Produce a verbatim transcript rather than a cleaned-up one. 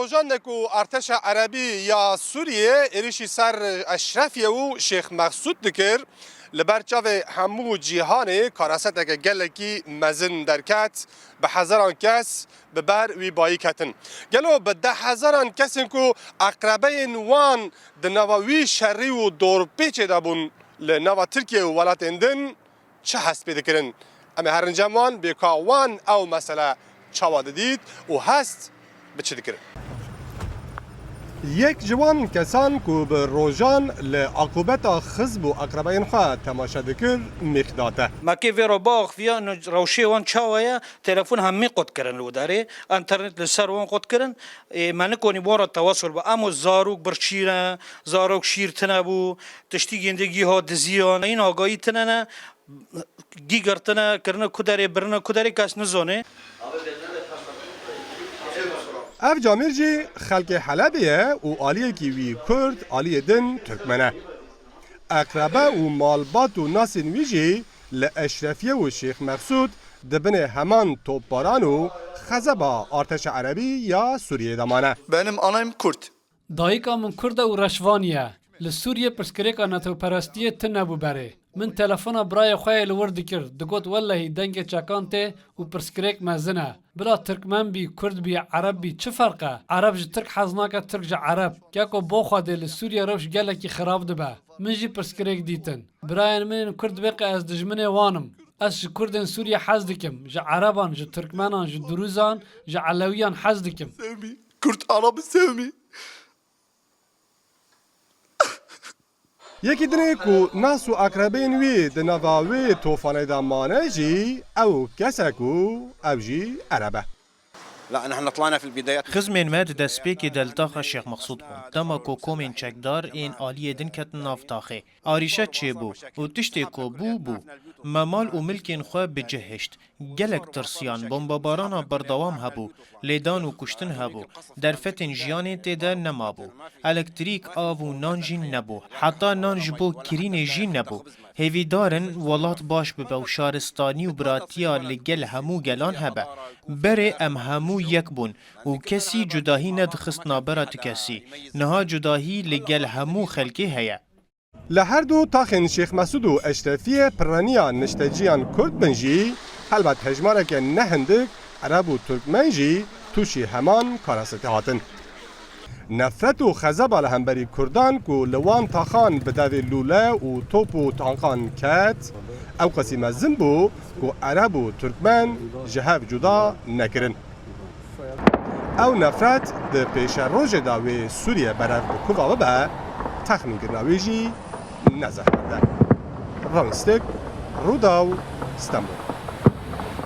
Rojan de ku artêşa erebî ya Sûriyê êrişî ser Eşrefiyê û Şêx Mexsûd dikir, li ber çavê hemû cîhanê karaseteke gelekî mezin derket, bi hezaran kes bi ber wî bayî ketin. Gelo bi deh hezaran kesên ku eqrebeyên wan di nava wî şerî û dorpêçê de bûn li nava Tirkiye û welatên din çi hest pê dikirin? Em ê herin cem wan bê ka wan ew mesele çawa didît û hest bi çi dikirin? Yek ji wan kesan ku bi rojan li aqûbeta xizm û eqrebeyên xwe temaşe dikir, Mîqdad e. Me kê vê re biaxiviya, ino rewşê wan çawa ye? Telefon hemî qut kirin li wê derê, enternet li ser wan qut kirin. Ê, me nikonî bi wan re tewasul be. Em û zarok birçî ne, zarok şîr tine bû, tiştî gêndê gî ha diziyan. Hîn agahî tine ne, gî girtine, kirine ku derê, birine ku derê, kes nizane. Ev camêr jî xelkê Helebê ye û aliyekî wî Kurd, aliyê din Tirkmen e. Eqrebe û malbat û nasên wî jî li Eşrefiye û Şêx Mexsûd di binê heman topbaran û xezeba artêşa erebî ya Sûriyeyê de mane. Benim anayım Kürt. Dayika min Kurd e û reşvanî ye. Li Sûriyê pirsgirêka netewperestiyê tune bû berê. Min telefona birayê xwe yê li wir dikir, digot, wellehî dengê çekan tê û pirsgirêk mezin e. Bila Tirkmen bî, Kurd bî, Ereb bî, çi ferq e? Ereb ji Tirk hez nake, Tirk ji Ereb. Keko bo Xwedê li Sûriyê rewş gelekî xirab dibe. Min jî pirsgirêk dîtin. Birayên min ên Kurd dibê qe ez dijminê wan im. Ez ji Kurdên Sûriyê hez dikim. Ji Ereban, ji Tirkmenan, ji Duruzan, ji Elewiyan hez dikim. Sevmi. Kürt Arabı sevmi. Yekî dinê ku nas û eqrebeyên wî di nava wê tofanê de mane jî ew kes e ku ew jî Ereb e. لا، نحن طلعنا في البدايات. Xizmên me di destpêkê de li taxa Şêx Mexsûd bûn. Dema ku komên çekdar ên aliyê din ketin nav taxê, arîşe çêbû û tiştê ku bû, bû. Me mal û milkên xwe bi cih hişt. Gelek tirsiyan, bombebarana berdewam hebû, lêdan û kuştin hebû, derfetên jiyanê tê de nemabû. Elektrîk, av û nan jî nebû. Heta nan ji bo kirînê jî nebû. Hêvîdar in welat baş bibe û şaristanî û biratiya li gel hemû gelan hebe. Berê em hemû yek bûn û kesî cudahî nedixist navbera tu kesî. Niha cudahî li gel hemû xelkê heye. Li her du taxên Şêx Mesûd û Eşrefiyê pirreniya nişteciyan Kurd bin jî, helbet hejmareke ne hindik Ereb û Turkmen jî tûşî heman karasetê hatin. Nefret û xezeba li hemberî Kurdan ku li wan taxan bi devê lûle û top û tankan ket, ew qasî mezin bû ku Ereb û Turkmen ji hev cuda nekirin. Ew nefret di pêşerojê de wê Sûriye berev bi kuva bibe, texmînkirina wê jî ne zehmet e. Ronnie Stick, Rûdaw, Stenbol.